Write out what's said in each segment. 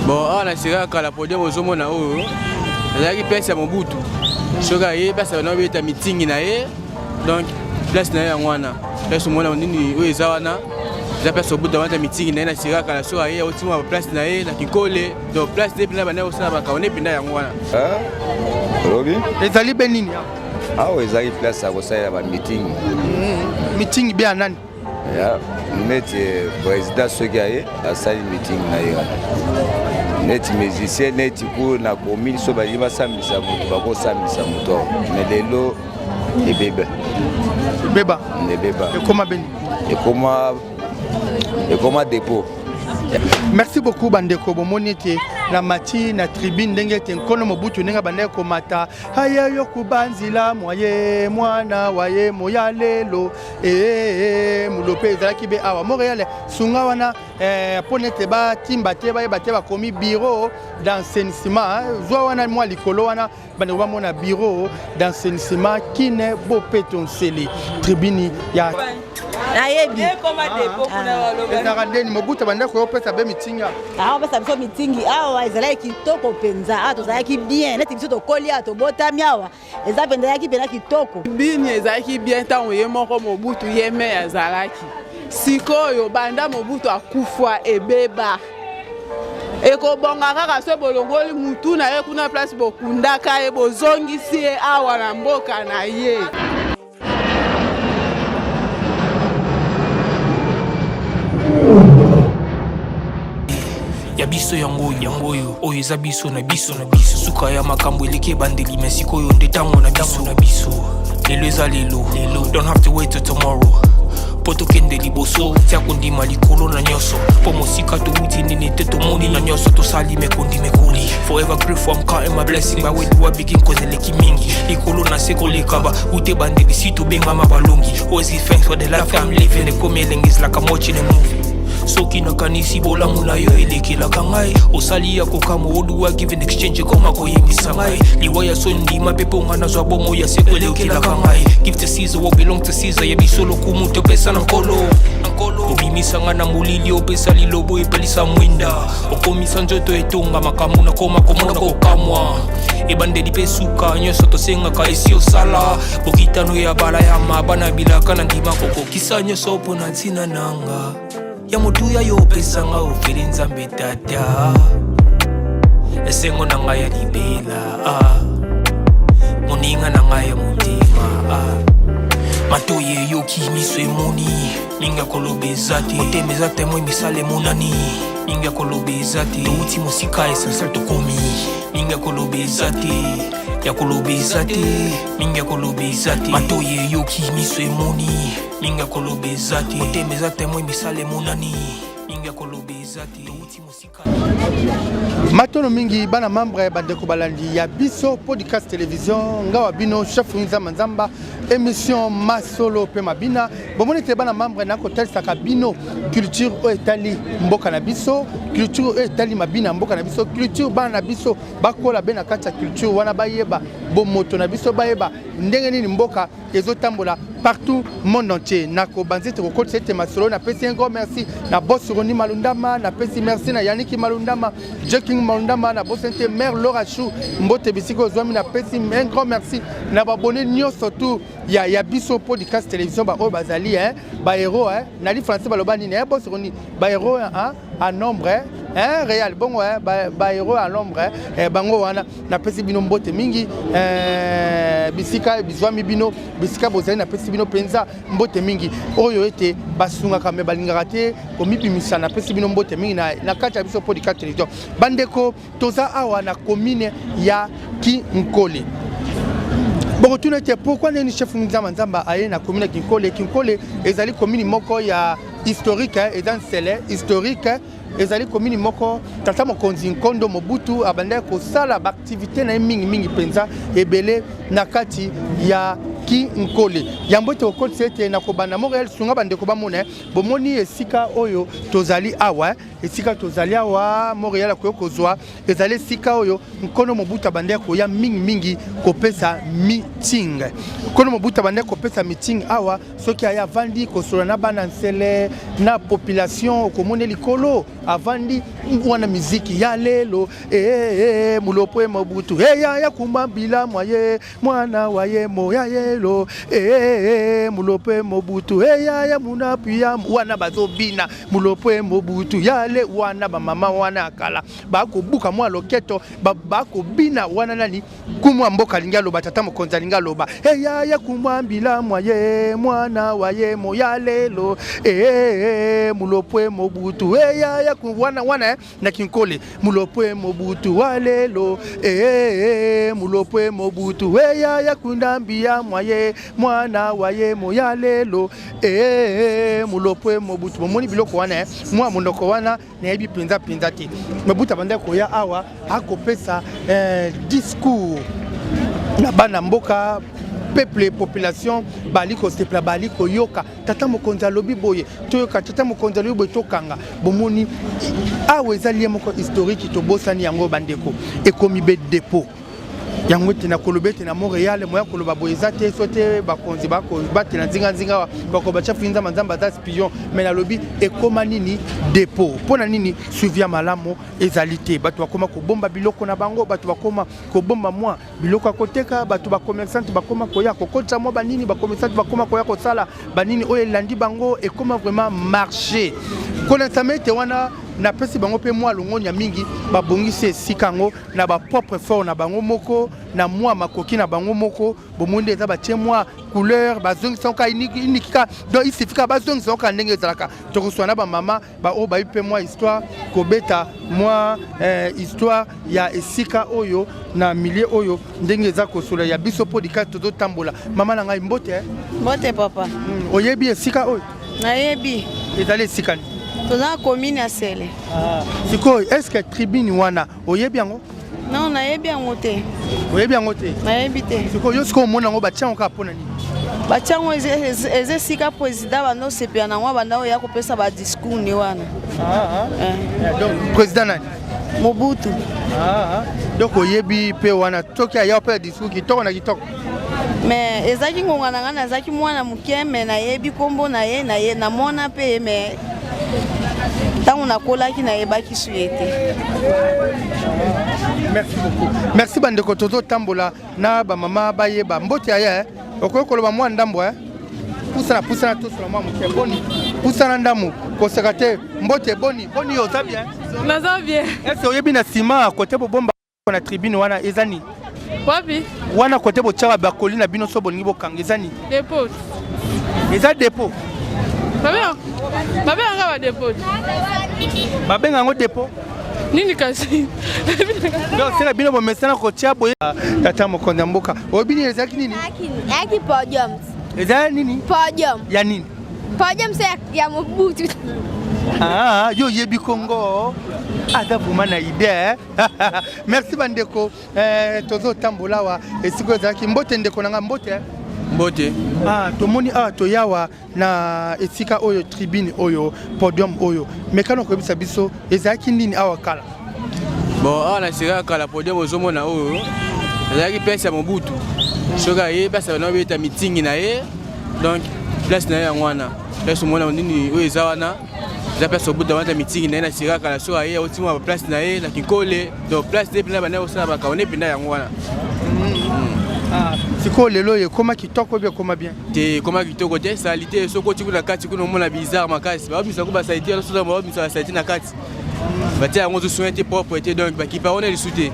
Bon, awa na sika kala podium ozomona oyo ezalaki place ya Mobutu. Soki aye place bana obeta mitingi na ye, donc place na ye yango wana. Place omona nini oyo eza wana eza place Mobutu abanda mitingi na ye na sika kala soki aye otima place na ye na Kinkole, donc place nde mpena banda kosala makambo nde mpenza yango wana. Olobi? Ezali be nini awa? Awa ezali place ya kosalela ba meeting. Meeting be ya nani? Ya neti président soki aye asali meeting na ye wana neti musicien neti ku na commune so balingi basambisa moto bakosambisa moto awa mais lelo ebeba ebeba ebeba ekoma beni ekoma ekoma dépôt. Merci beaucoup bandeko, bomoni ete na mati na tribune ndenge ete nkono Mobutu ndenge abandaki komata aye yo kubanzila mwaye mwana waye moya lelo ee mulope ezalaki be awa Montréal sunga wana mpo nete batimba te bayeba te bakomi bureau d'assainissement zwa wana mwa likolo wana bandeko bamona bureau d'assainissement kine bopeto nsele tribune ya nayebi ezalaka ndeni Mobutu abandaki koyopesa be mitingi awa apesa biso mitingi awa ezalaki kitoko mpenza awa tozalaki bien neti biso tokoli awa tobotami awa eza mpenza ezalaki mpenza kitoko bini ezalaki bien ntango ye moko Mobutu ye me azalaki sikoyo banda Mobutu akufa ebeba ekobonga kaka so bolongoli mutu na ye kuna place bokundaka ye bozongisi ye awa na mboka na ye. Ya biso yango yango oyo oyo eza biso na biso na biso suka ya makambo eleki ebandeli me sikoyo nde ntango na biso na biso lelo eza lelo lelo don't have to wait till tomorrow mpo tokende liboso tia kondima likolo na nyonso mpo mosika towuti nini te tomoni na nyonso tosali mekondi mekoli forever grateful I'm counting my blessing by where do I begin cause eleki mingi likolo na se koleka ba ute bandeli si tobengama balongi always give thanks for the life I'm living ekomi elengi is like I'm watching a movie soki nakanisi bolamu na yo elekelaka ngai osali ya kokamwa oduwa give in exchange ekoma koyembisa ngai liwa ya soni ndima mpe mpo ngai nazwa bomo ya seko elekelaka ngai give to Caesar what belong to Caesar ya biso lokumu topesa na nkolo obimisa ngai na molili opesa lilobo epelisa mwinda okomisa nzoto etonga makambo nakoma komona kokamwa ebandeli mpe suka nyonso tosengaka esi osala bokitano ya balayama bana bilaka na ndima kokokisa nyonso mpo na ntina nanga ya motuya yo opesanga ofeli nzambe tata esengo na ngai ya libela ah. moninga na ngai ya motema ah. matoyi eyoki miso emoni mingi ya koloba eza te motema eza temoi misala emonani mingi ya koloba eza te touti mosika essentiel tokomi mingi ya koloba eza te ya koloba eza te mingi ya koloba eza te matoyi eyoki miso emoni mingi ya koloba eza te motema eza temoi misala emonani mingi ya koloba eza te touti mosika. Matono mingi bana membre bandeko balandi ya biso podcast télévision ngawa bino chef Nzamba Nzamba émission masolo pe mabina bomoni te bana membre na kotalisaka bino culture oyo etali mboka na biso culture oyo etali mabina mboka na biso culture bana na biso bakola be na kati ya culture wana bayeba bomoto na biso bayeba ndenge nini mboka ezotambola partout monde entier. Nakobanzi ete kokotisa ete masolo napesi un grand merci na boss Roni Malundama, napesi merci na Yannick Malundama, Jeking Malundama, na boss ete mère Laura Chou mbote bisika ozwami, napesi un grand merci na babone nyonso tout ya, ya biso podcast télévision ba oyo bazali hein, ba héros hein, na li français baloba nini hein, boss Roni ba héros hein, en nombre hein, réel bongo hein, ba, ba héros en nombre hein, eh, bango wana napesi bino mbote mingi eh, bisika bizwami bino bisika bozali napesi bino mpenza mbote mingi oyo ete basungaka me balingaka te komibimisa napesi bino mbote mingi na, na kati ya biso podcast télévision bandeko toza awa na commune ya Kinkole bokotuna ete pourquoi ndeni chef Nzamba Nzamba aye na commune ya Kinkole. Kinkole ezali commune moko ya historique, eza nsele historique, ezali commune moko tata mokonzi Nkondo Mobutu abandaki kosala baaktivité na ye mingimingi mpenza ebele na kati ya Kinkole. Yambo ete kokotisa ete na kobanda Montréal sunga bandeko bamona bomoni esika oyo tozali awa. Esika tozali awa, Montréal akoki kozwa, ezali esika oyo Nkono Mobutu abandaki koya mingi mingi kopesa meeting. Nkono Mobutu abandaki kopesa meeting awa, soki aya avandi kosolola na bana nsele na population, okomona likolo avandi wana miziki ya lelo eh, eh, eh, mulopwe Mobutu eh, ya ya kumba bila mwaye mwana wa ye moya yelo eh, mulopwe Mobutu eh, ya ya munapu ya wana bazobina mulopwe Mobutu yale wana bamama wana ya kala bakobuka mwa loketo bakobina wana nani kumu ya mboka alingi aloba, tata mokonzi alingi aloba eya ya kumwa mbila mwa ye mwana wa ye moya lelo ee mulopwe Mobutu eya ya wana wana na Kinkole mulopwe Mobutu wa lelo ee mulopwe Mobutu eya ya kundambi ya mwa ye mwana wa ye moya lelo ee mulopwe Mobutu. Bomoni biloko wana mwa monoko wana nayebi mpenza mpenza te. Mobutu abandaki koya awa akopesa discours na bana mboka, peuple, population bali kosepela, bali koyoka tata mokonzi alobi boye toyoka, tata mokonzi alobi boye tokanga. Bomoni awa eza lieu moko historique, tobosani yango bandeko, ekomi be dépôt yango ete na koloba ete na Montréal moya koloba boye eza te, so te bakonzi batela nzinganzinga bakoba chef Nzamba Nzamba aza spion, mais nalobi ekoma nini dépôt. Mpo na nini suivi ya malamu ezali te? Bato bakoma kobomba biloko na bango, bato bakoma kobomba mwa biloko ya koteka, bato bacommerçante bakoma koya kokotisa mwa banini, bacommerçante bakoma koya kosala banini oyo elandi bango, ekoma vraiment marché. Kolensama ete wana napesi bango mpe mwa longonya mingi, babongisi esika yango na bapropre effort na bango moko, na mwa makoki na bango moko. Bomoni nde eza batie mwa couleur, bazongisa kaka inikika, donc il suffit kaka bazongisa kaka ndenge ezalaka. Tokoswana na bamama baoyo bayebi mpe mwa histoire, kobeta mwa histoire ya esika oyo na milieu oyo ndenge eza kosola ya biso podcast tozotambola. Mama na ngai, mbote. Mbote papa. Oyebi esika oyo? Nayebi. Ezali esika nini? Toza na commune ya Nsele. Sikoyo est ce que tribune wana oyebi yango? Non, nayebi yango te. Oyebi yango te? Nayebi te. Sikoyo yo sikoyo omona yango batia yango kaka mpona nini? Batia yango eza esika président banda osepela nango, banda oya kopesa badiscours ne wana. Donc président nani? Mobutu. Donc oyebi mpe wana soki aya mpe discours kitoko na kitoko. Mais ezalaki ngonga na ngai, nazalaki mwana moke, mais nayebi nkombo na ye, naye namona mpe ye, mais ntango nakolaki nayebaki su ye te. Merci beaucoup. Merci bandeko, tozotambola na bamama bayeba. Mbote aya, okoki koloba mwa ndambo pusana pusana tosola mwa moke. Boni, pusana ndambo, koseka te. Mbote, boni boni, oza bien? Naza bien. Ese oyebi na nsima kote bobomba na tribune wana eza nini? Wapi? Wana kote botiaka bakoli na bino so bolingi bokanga, eza nini? Dépôt. Eza dépôt? Babengaka ba dépôt. Babenga yango dépôt? Nini kasi? Donc sela bino bomesana kotia boye. Tata mokonzi ya mboka, oyebi nini ezalaki nini? Ezalaki podium. Eza nini? Podium. Ya nini? Podium se ya Mobutu. Ah, yo oyebi Kongo, aza vraiment na idée. Merci bandeko. Tozotambola awa esika ezalaki. Mbote ndeko na nga, mbote. Mbote. Ah, tomoni awa toyawa na esika oyo tribune oyo, podium oyo, mekano koyebisa biso ezalaki nini awa kala? Bon, awa na esika ya kala, podium ozomona oyo ezalaki place ya Mobutu. Soki aye place bana babeta meeting na ye, donc place na ye yango wana. Place omona nini oyo eza wana, eza place Mobutu abanda meeting na ye na esika kala. Soki aye auti mwa baplace na ye na Kinkole, donc place nde mpena banda kosala bakaone mpenza yango wana. Sikoyo lelo oyo ekóma kitoko obi ekóma bien? Te, ekóma kitoko te, saleté. Soki oti kuna kati kuna, omona bizarre makasi, babimisa ko basaleté wana, soki babimisa basaleté na kati, batia yango ozosoin te, propre te, donc bakipa wana lisu te.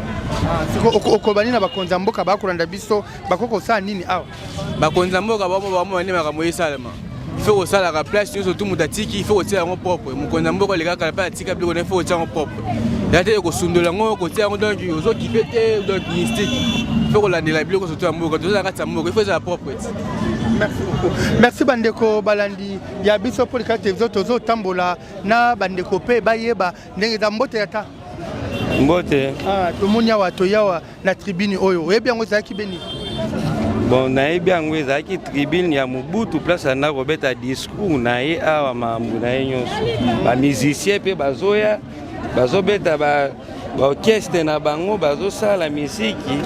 Okoloba nini na bakonzi ya mboka bakolanda biso? Bakoki kosala nini awa? Bakonzi ya mboka bamona nde makambo esalema. Il faut kosalaka place nyonso tu moto atiki, il faut kotia yango propre. Mokonzi ya mboka alekaka mpe atika biloko na, il faut kotia yango propre. Ya te kosundola yango, kotia yango, donc ozokipe te, donc mystique. Il faut kolandela biloko surtout ya mboka. Toza na kati ya mboka, il faut ezala propre ti. Merci beaucoup. Merci bandeko balandi ya biso Polika Télévision. Tozotambola na bandeko mpe bayeba ndenge eza. Mbote ya ta. Mbote. Ah, tomoni awa, toyawa na tribune oyo, oyebi yango ezalaki beni? Bon, nayebi yango ezalaki tribune ya Mobutu, place anda kobeta discours na ye awa, makambo na ye nyonso. Bamusicien mpe bazoya, bazobeta ba baorchestre na bango, bazosala misiki,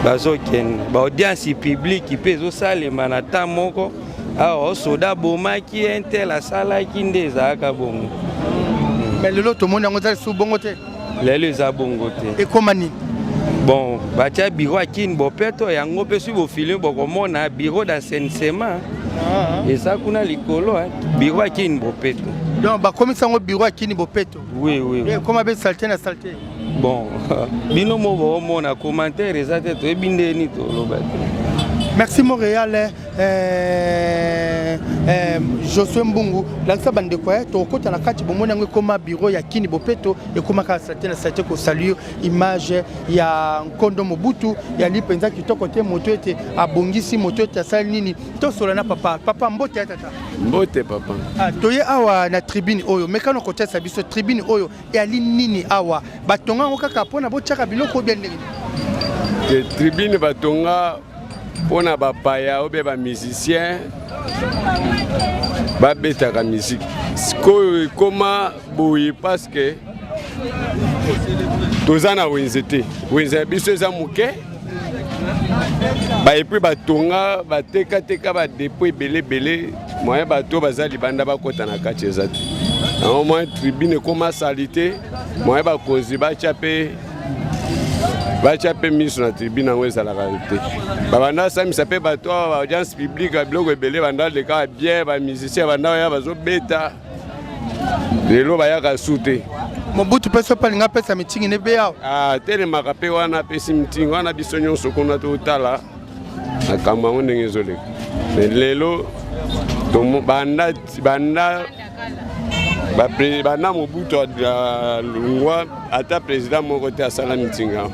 bazokende baaudience publique mpe ezosalema na temps moko awa. Osoda abomaki un tel, asalaki nde ezalaka bongo. Mais lelo tomoni yango eza lisusu bongo te. Lelo eza bongo te. Ekóma nini? Bon, batia bureau ya Kin Bopeto yango mpe soki bofilme, bokomona bureau d'assainissement eza kuna likolo, bureau ya Kin Bopeto. Donc bakomisa yango bureau ya Kin Bopeto? Oui. Ekóma be saleté na saleté. Bon, bino mo boomona, commentaire eza te, toyebi ndeni toloba te. Merci Montréal. Josué Mbungu, lakisa bandeko ya tokokota na kati. Bomoni yango ekóma bureau ya Kin Bopeto, ekómaka saleté na saleté. Kosaluer image ya nkondo Mobutu yali mpenza kitoko te. Moto ete abongisi, moto ete asali nini? Tosola na papa. Papa, mbote ya tata. Mbote, papa. Ah, toye awa na tribune oyo, mekano kotiasa biso tribune oyo eyali nini awa? Batonga yango kaka mpona botiaka biloko obia ndenge? Te, tribune batonga mpona bapaya obe bamusicien babetaka musique. Sikoyo ekóma boye parce que toza na wenze te. Wenze ya biso eza moke. Et puis batonga, batekateka badépôt ebele ebele, moyen bato baza libanda bakɔta na kati eza te. Yango moyen tribune ekóma saleté, moyen bakonzi batya mpe miso na tribune yango ezalaka te. Babanda asamisa mpe bato awa, baaudience publique, biloko ebele banda alekaka bien, bamusicien banda oya bazobeta. Lelo bayaka su te. Mobutu mpe soki alinga apesa mitingi ne be awa? Atelemaka mpe wana, apesi mitingi wana, biso nyonso kuna totala makambo yango ndenge ezoleka. Mais lelo banda banda banda Mobutu alongwa, ata président moko te asala mitingi awa.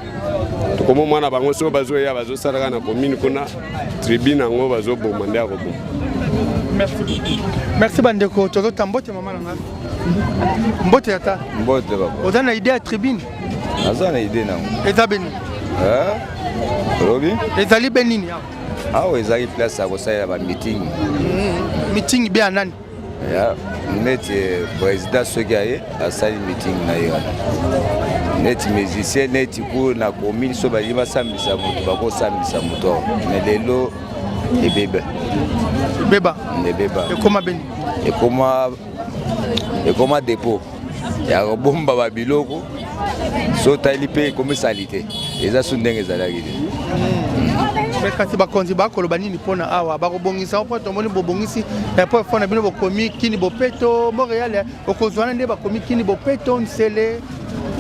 Tokomomwana bango soki bazoya, bazosalaka na commune kuna. Tribune yango bazoboma nde akoboma. Merci, merci bandeko. Tozota mbote mama na nga, mbote ata. Mbote, papa. Oza na idée ya tribune? Naza na idée nango. Eza beni? Olobi? Ezali be nini awa? Awa ezalaki place ya kosalela bameeting. Meeting be ya nani? Ya neti président soki aye, asali meeting na ye wana, neti musicien, neti kuna na commune so balingi basambisa moto, bakosambisa moto awa. Mais lelo ebeba. Ebeba? Ebeba. Ekóma beni? Ekoma dépôt ya kobomba babiloko. So otali mpe, ekomi saleté, eza su ndenge ezalaki te. Mais kasi bakonzi bakoloba nini mpona awa? Bakobongisa mpo tomoni bobongisi mpo efo na bino bokomi Kin Bopeto Montréal, okozwana nde bakomi Kin Bopeto Nsele.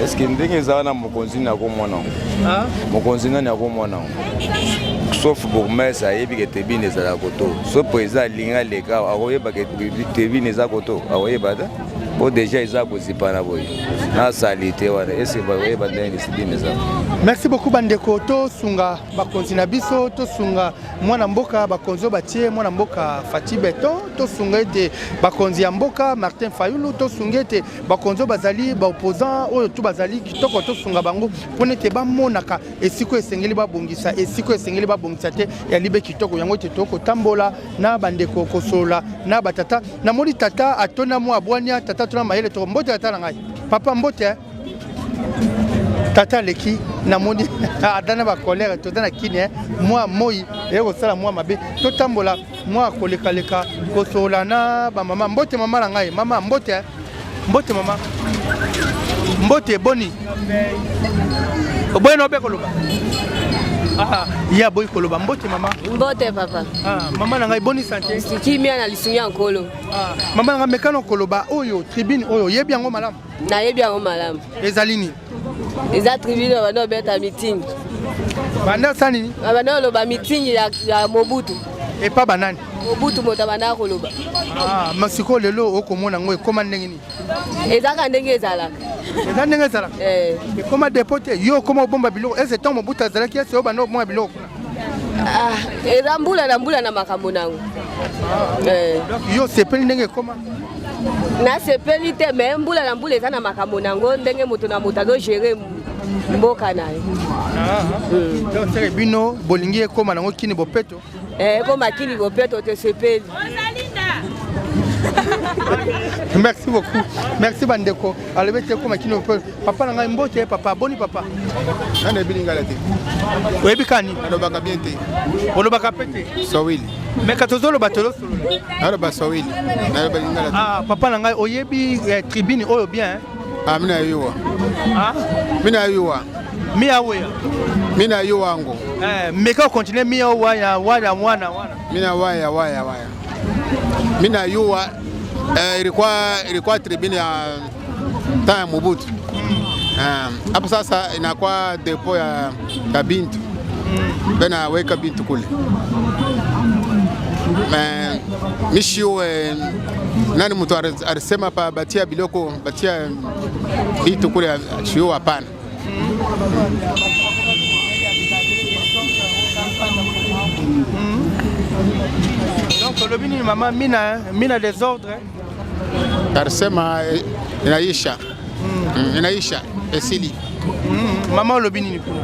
Est-ce ndenge eza wana, mokonzi nini akomona yango? Mokonzi nani akomona yango sauf bourgmestre ayebi ke tribune ezalaka koto? So président alingi aleka, akoyeba ke tribune eza koto? Akoyeba te, po déjà eza kozipana boye na saleté wana. Est-ce bakoyeba ndenge tribune eza? Merci beaucoup bandeko. Tosunga bakonzi na biso, tosunga mwana mboka, bakonzi oyo batie mwana mboka Fatshi Béton. Tosunga ete bakonzi ya mboka Martin Fayulu, tosunga ete bakonzi oyo bazali baopposant oyo tu bazali kitoko, tosunga bango mpona ete bamonaka esika oyo esengeli babongisa, esika oyo esengeli babongisa te. Yali be kitoko yango ete tokotambola na bandeko, kosolola na batata. Namoni tata atonda mwa abwania, tata atonda mayele. Toko mbote tata na ngai, papa, mbote tata. Aleki, namoni ata na bacolère. Toza na kini mwa moi eye kosala mwa mabe. Totambola mwa kolekaleka, kosolola na bamama. Mbote mama na ngai, mama, mbote, mbote mama, mbote. Boni, oboyi na obe koloba? Ye aboyi koloba. Mbote mama. Mbote papa. Mama na ngai, boni santé? Kimia na lisungi ya Nkolo. Mama na ngai, mekano koloba oyo tribune oyo, oyebi yango malamu? Nayebi yango malamu. Ezali nini? Eza tribune banda obeta meeting. Banda osala nini? Banda oloba meeting ya Mobutu. Epa banani? Mobutu moto abanda koloba. Ma sikoyo lelo okomona yango ekóma ndenge nini? Ezaka ndenge ezalaka. Eza ndenge ezalaka, ekóma dépôt te. Yo okóma obomba biloko ese ntango Mobutu azalaki, ese oyo banda obomba biloko kuna? Eza mbula na mbula na makambo nango. Yo osepeli ndenge ekóma? Nasepeli te me mbula na mbula eza na makambo na yango ndenge moto na moto azogere mboka na ye. Donc seke bino bolingi ekóma nango kini bopeto? Eh, ekóma kini bopeto, tosepeli. Merci beaucoup, merci bandeko. Alobi ete ekóma kini bopeto. Papa na ngai, mbote papa. Boni papa? Nani yebi lingala te? Oyebi kani? Nalobaka bien te. Olobaka pe te? Swahili. Mais ka tozoloba, tozosolola. Naloba Swahili, naloba lingala te. Ah, papa na ngai, oyebi tribune oyo bien? Ah, mina yuwa. Ah? Mina yuwa. Mi aweya. Mina yuwa ngo. Eh, meka continue mi waya waya wana wana. Mina waya waya waya. Mina yuwa ilikuwa tribune ya temps ya Mobutu. Hapo sasa inakuwa dépôt ya bintu. Bena weka bintu kule. Mais mishiwe nani mtu alisema pa batia biloko, batia vitu kule, sio hapana. Donc olobi nini mama? Mina désordre? Alisema inaisha. Inaisha esili. Mama, olobi nini kuna?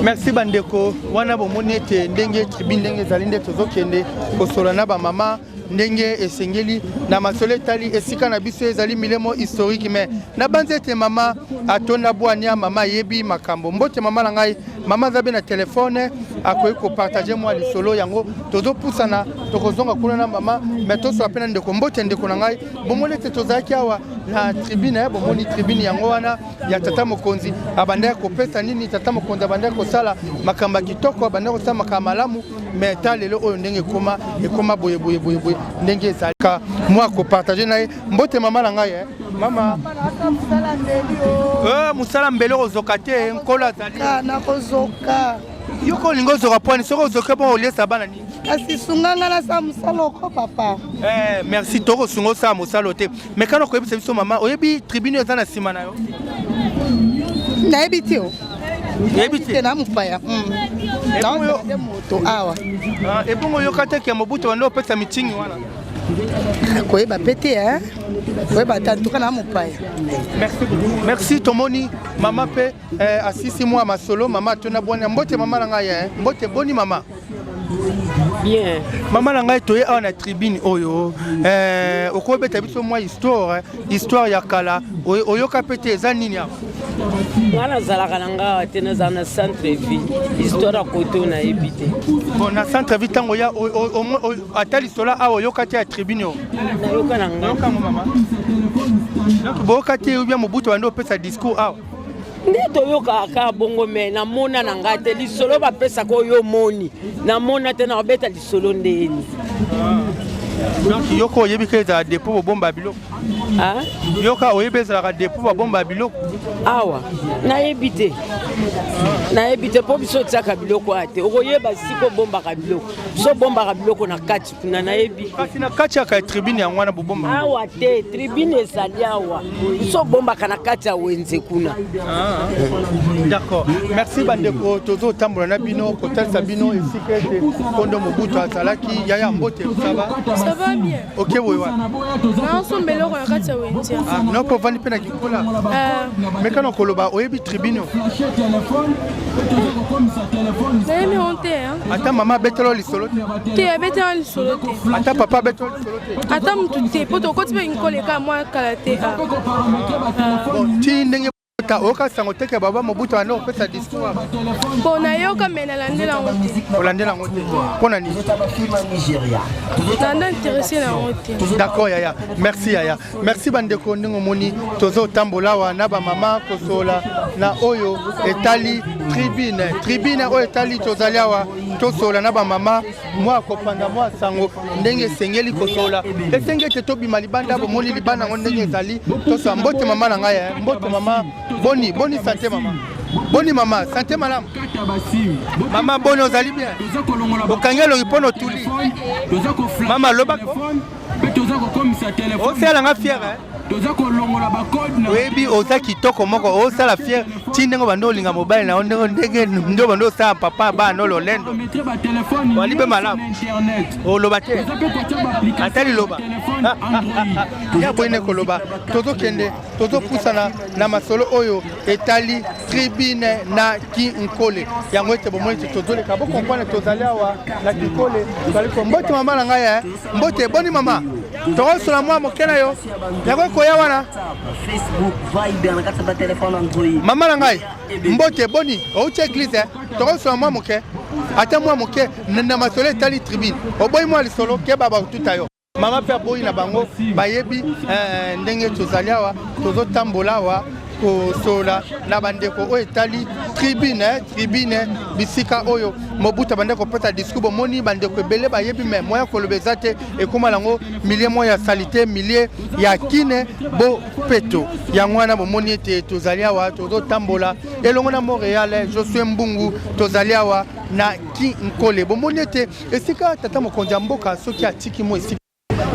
Merci bandeko. Wana bomoni ete ndenge tribune ndenge ezali nde tozokende kosola na bamama ndenge esengeli na masolo etali esika na biso ezali milemo historique. Mais nabanzi ete mama atonda bwania, mama ayebi makambo. Mbote mama na ngai. Mama aza be na telefone, akoki kopartager mwa lisolo yango. Tozopusana, tokozonga kuna na mama, mais tosola mpe na ndeko. Mbote ndeko na ngai. Bomoni ete tozalaki awa na tribune. Bomoni tribune yango wana ya tata mokonzi abandaki kopesa nini, tata mokonzi abandaki kosala makambo ya kitoko, abandaki kosala makambo malamu. Mais ta lelo oyo ndenge ekoma, ekoma boye boye boye boye ndenge ezalaka mwa kopartager na ye. Mbote mama na ngai. Mama, mosala mbele okozoka te, nkolo azali. Nakozoka. Yoko olingi ozoka pwani? Soki ozoki mpo oliesa bana nini? Kasi sunga nga nasala mosala oko, papa. Merci, tokosunga osala mosala te. Mais kana koyebisa biso mama, oyebi tribune eza na nsima na yo? Nayebi te o. Oyebi te? Na mopaya naozala moto awa. Ebongo oyoka te ke Mobutu bandi opesa mitingi wana? Koyeba mpe te, koyeba te, antuka na mopaya. Merci beaucoup, merci. Tomoni mama mpe asisi mwa masolo. Mama atona bwania. Mbote mama na ngai. Mbote, boni mama? Bien. Mama na ngai, toye awa na tribune oyo, okobeta biso mwa histoire ya kala oyoka mpe te, eza nini awa? Nga nazalaka na nga awa te, nazala na centre ville. Histoire ya kote oyo nayebi te. Bon, na centre ville, ntango ya ata lisolo awa oyoka te ya tribune oyo? Nayoka na nga. Oyokango mama? Donc boyoka te ou bien Mobutu bandi opesa discours awa? Nde toyokaka kaka bongo, me namona na ngai te. Lisolo bapesaka oyo omoni, namona te. Na kobeta lisolo ndeni? Donc yoka oyebi ke ezala dépôt bobomba biloko? Yoka oyebi ezalaka dépôt babomba biloko? Awa nayebi te, nayebi te, mpo biso otiaka biloko aya te. Okoyeba sika obombaka biloko. Biso obombaka biloko na kati kuna, nayebi. Kasi na kati yaka tribune yango wana bobomba? Awa te, tribune ezali awa. Biso obombaka na kati ya wenze kuna. D'accord, merci bandeko. Tozotambola na bino kotalisa bino esika ete kondo Mobutu azalaki. Yaya, mbote, ça va? Ça va bien. Ok, boye wana? Naosomba eloko na kati ya wenze. Noko ovandi mpe na kikola mekana koloba, oyebi tribune? Nayebi yango te. Ata mama abetela lisolo te? Te, abetela lisolo te. Ata papa abetela lisolo te? Ata motu te, mpo tokoti mpe nkolo eka mwa kala te. Bon, ti ndenge oyoka sango teke baba Mobutu anda kopesa discours? Bon, nayoka, me nalandela yango te. Olandela yango te, mpo na nini? Nanda intéressé na yango te. D'accord yaya, merci yaya, merci bandeko. Ndenge omoni tozotambola awa na bamama kosola na oyo etali tribune oyo etali, tozali awa tosola na bamama mwa kopanda mwa sango ndenge esengeli kosola. Esengi ete tobima libanda. Bomoni libanda yango ndenge ezali, tosola. Mbote mama na ngai. Mbote mama, boni boni santé mama? Boni mama, santé malamu? Mama, boni, ozali bien? Okangi elongi mpo na otuli. Mama, loba, osalanga fière. Oyebi oza kitoko moko osala fier ti ndenge obanda olinga mobali na yo ndenge ndenge nde obanda osala papa bana no lolendo wali mpe malamu oloba te ata liloba ya boyine koloba tozokende tozopusana na masolo oyo etali tribune na kinkole yango ete bomoni ete tozoleka bokomprendre tozali awa na kinkole tozali ko mbote mama na ngai eh. mbote boni mama tokosola mwa moke na yo yango ekoya wana mama na ngai mbote boni outi eglise eh? tokosola mwa moke ata mwa moke na masolo etali tribune oboyi mwa lisolo keba bakotuta yo Mama mpe aboyi na bango bayebi eh, ndenge tozali awa tozotambola awa kosolola na bandeko oyo etali tribune eh, tribune bisika oyo Mobutu abandaki kopesa discours. Bomoni bandeko ebele bayebi me moya koloba eza te, ekoma nango milie moko ya salite, milie ya kine bopeto. Yango wana bomoni ete tozali awa tozotambola elongo na Montreal Josue Mbungu, tozali awa na Kinkole. Bomoni ete Esika tata mokonzi ya mboka soki atiki mwa esika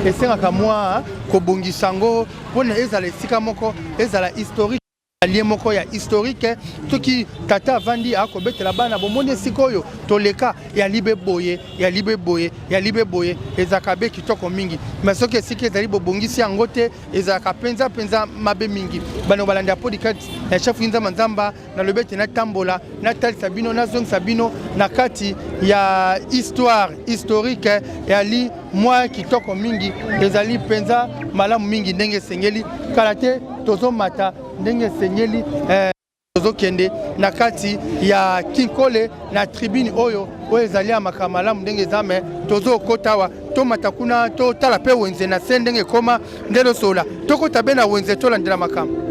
esengaka mwa kobongisa yango mpona ezala esika moko ezala historique lie moko ya historique soki tata avandi akobetela bana bomoni esika oyo toleka ya libe boye ya libe boye ya libe boye ezalaka be kitoko mingi me soki esika ezali bobongisi yango te ezalaka mpenza mpenza mabe mingi bandeko balandi ya podcast ya chef nzamba nzamba Nalobi ete natambola, natalisa bino, nazongisa bino na kati ya histoire historique. Eyali mwa kitoko mingi, ezali mpenza malamu mingi ndenge esengeli. Kala te tozomata ndenge esengeli eh, tozokende na kati ya Kinkole na tribune oyo oyo ezali ya makambo malamu ndenge eza me tozokota awa tomata kuna totala mpe wenze na se ndenge ekoma nde losola tokota be na wenze tolandela makambo.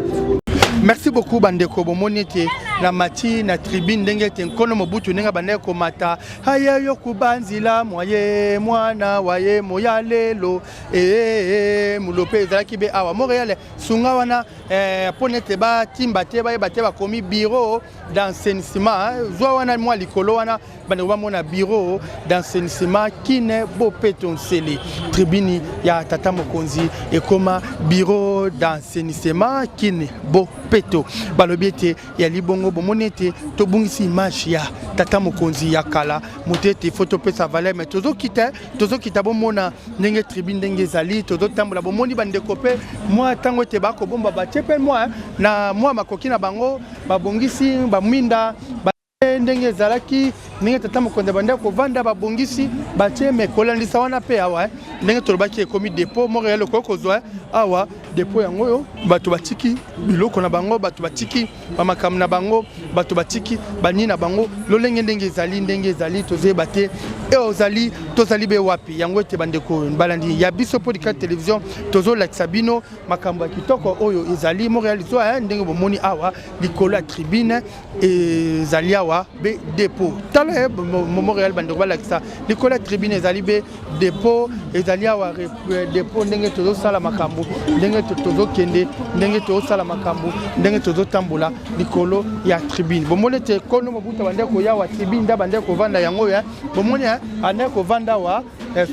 Merci beaucoup bandeko, bomoni ete na mati na tribune ndenge ete nkono Mobutu ndenge abandaki komata aye yo kubanzila mwaye mwana waye moya lelo ee mulope ezalaki be awa Montreal sunga wana eh, mpo nete batimba te bayeba te bakomi bureau d'assainissement zwa wana mwa likolo wana Bandeko bamona bureau d'assainissement Kin Bopeto Nsele. Tribune ya tata mokonzi ekoma bureau d'assainissement Kin Bopeto. Balobi ete ya libongo bomoni ete tobungisi image ya tata mokonzi ya kala moto ete faut topesa valeur mais tozokita tozokita bomona ndenge tribune ndenge ezali tozotambola bomoni bandeko mpe mwa ntango ete bakobomba batie mpe mwa na mwa makoki na bango babongisi baminda ba ndenge ezalaki ndenge tata mokonzi abandaki kovanda babongisi batie me kolandisa wana mpe awa eh, ndenge tolobaki ekomi depot moko ya lokoki kozwa eh, awa depot yango oyo bato batiki biloko na bango bato batiki bamakambo na bango bato batiki banini na bango lolenge ndenge ezali ndenge ezali tozoyeba te e ozali tozali be wapi yango ete bandeko balandi ya biso podcast television tozolakisa bino makambo ya kitoko oyo ezali Montreal zwa eh, ndenge bomoni awa likolo ya tribune ezali awa be depot tala eh, Montreal bandeko balakisa likolo ya tribune ezali be depot ezali awa eh, depot ndenge tozosala makambo ndenge tozokende ndenge tozosala makambo ndenge tozotambola likolo ya tribune bomoni ete kono mobutu abandaki koya awa tribune nde abandaki kovanda yango oyo bomoni abandaki kovanda awa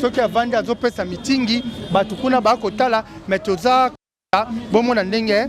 soki avandi azopesa mitingi bato kuna bakotala me toza bomona ndenge